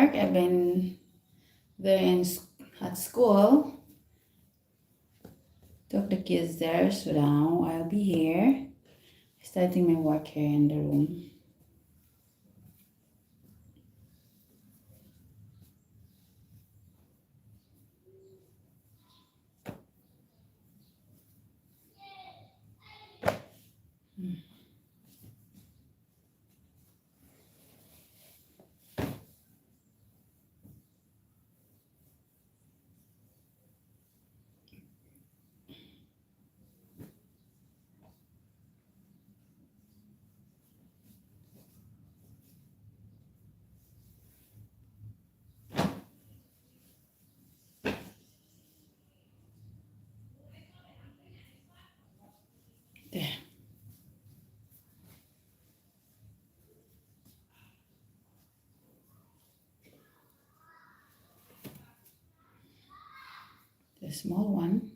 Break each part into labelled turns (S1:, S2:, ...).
S1: work. I've been there at school. Took the kids there, so now I'll be here, starting my work here in the room. There. The small one.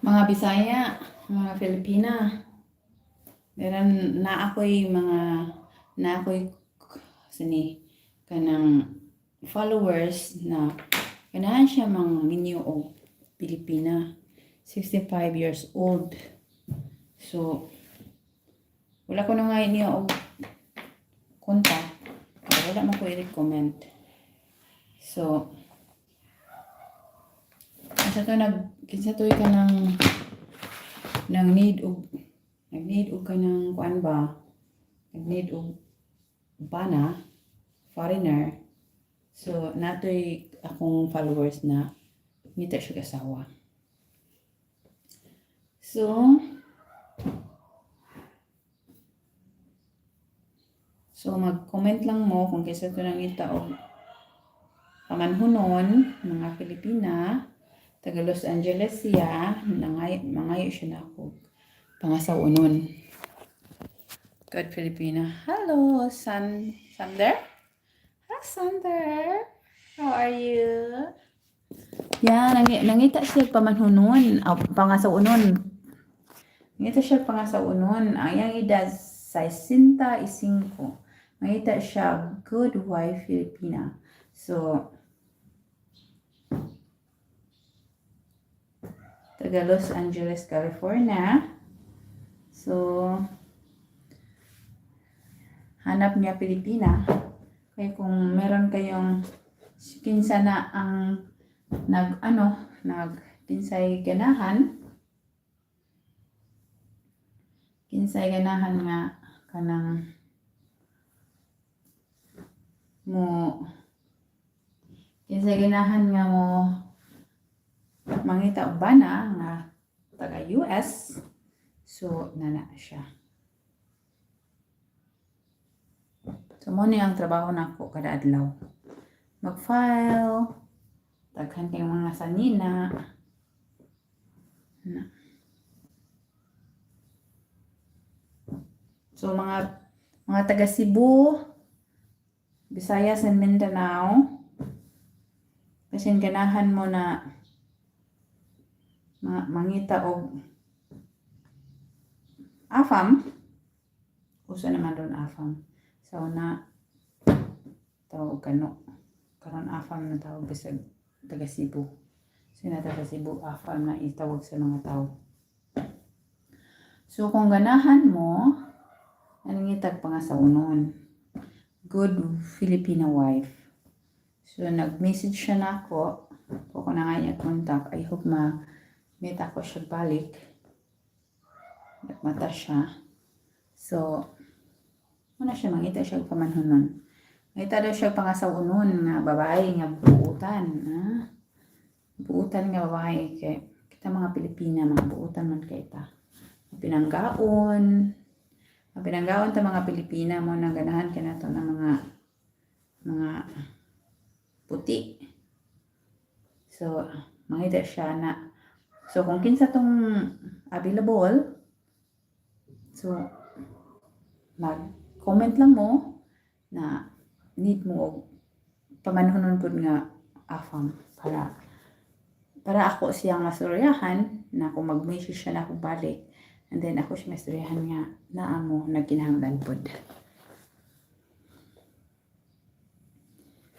S1: Mga Bisaya, mga Filipina. Meron na ako'y mga na ako'y sini kanang followers na ganahan siya manginyo og Pilipina. 65 years old. So, wala ko na nga niya og contact. Kaya wala man ko i-recommend. So, kinsa to nag kinsa to ka nang need og kanang kuan ba, nag need og bana, foreigner. So natoy akong followers na ngita siya asawa. So mag-comment lang mo kung kinsa to nangita og pamanhunon, mga Pilipina, taga Los Angeles siya, mangayo siya na ako pangasawonon. Good Filipina. Hello, Sander. Hi, Sander. How are you? Yeah, nangita siya pamanhunon, aw, pangasawonon. Nangita siya pangasawonon. Ang iyang edad 65. Nangita siya good wife Filipina. So, taga Los Angeles, California. So, hanap niya Pilipina. Kaya kung meron kayong kinsa na ang nag ano, nag kinsay ganahan nga kanang mo kinsay ganahan nga mo mangita og bana nga taga US, so nana siya. So mo ni ang trabaho nako kada adlaw, mag-file, daghan kay mga sanina na. So mga taga Cebu, Visayas and Mindanao, kasi ganahan mo na mangita og AFAM, uso naman ron AFAM. So na tawag kano karon, AFAM na tawag bisag taga Cebu. So na taga Cebu, AFAM na itawag sa mga tao. So kung ganahan mo, nangitag pangasawnon. Good Filipino wife. So nag-message siya na ako. Ako na nga niya contact. I hope ma meet ako siya balik. Nagmata siya. So, muna siya mangita siya pamanhonon. Mangita daw siya pangasawunon nga babae nga buutan. Ha? Buutan nga babae kay kita mga Pilipina, mga buutan man kay ta. Pinanggaon. Pinanggaon ta mga Pilipina mo nang ganahan kay nato ng mga puti. So, mangita siya na. So, kung kinsa tong available, so, mag-comment lang mo na need mo og pamanhonon pud nga AFAM para ako siyang masuryahan na kung mag-message siya na akong balik and then ako siya masuryahan nga naa mo nagkinahanglan pud.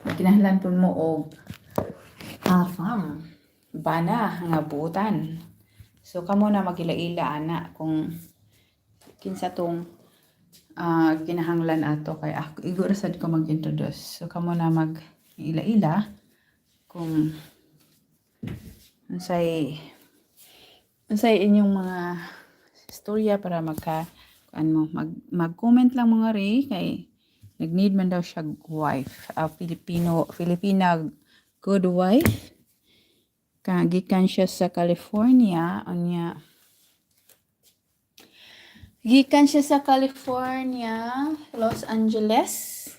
S1: Nagkinahanglan pud mo og AFAM bana nga buutan. So kamo na magila-ila ana kung kinsa tong kinahanglan ato kay ako igo ra sad ko mag-introduce. So kamo na mag ila-ila kung unsay unsay inyong mga istorya para magka kuan mo, mag mag-comment lang mga re kay nag-need man daw siya wife, a Filipino, Filipina good wife. Ka gikan siya sa California unya, gikan siya sa California, Los Angeles,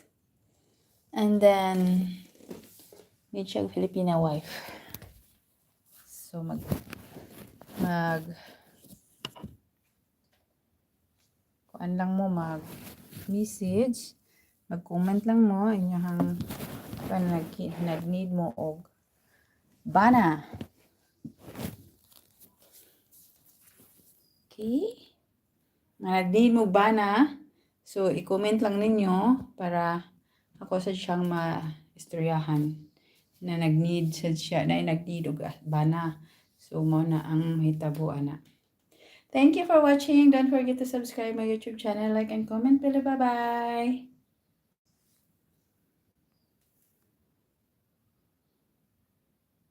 S1: and then need siya Filipina wife. So mag mag kuan lang mo, mag message, mag-comment lang mo inyong kuan nag nag-need mo og bana. Okay? Nag-need mo bana. So i-comment lang ninyo para ako sa siyang maistoryahan na nag-need sad siya, na nag-need og bana. So mao na ang mahitabo ana. Thank you for watching. Don't forget to subscribe my YouTube channel, like and comment below. Bye-bye.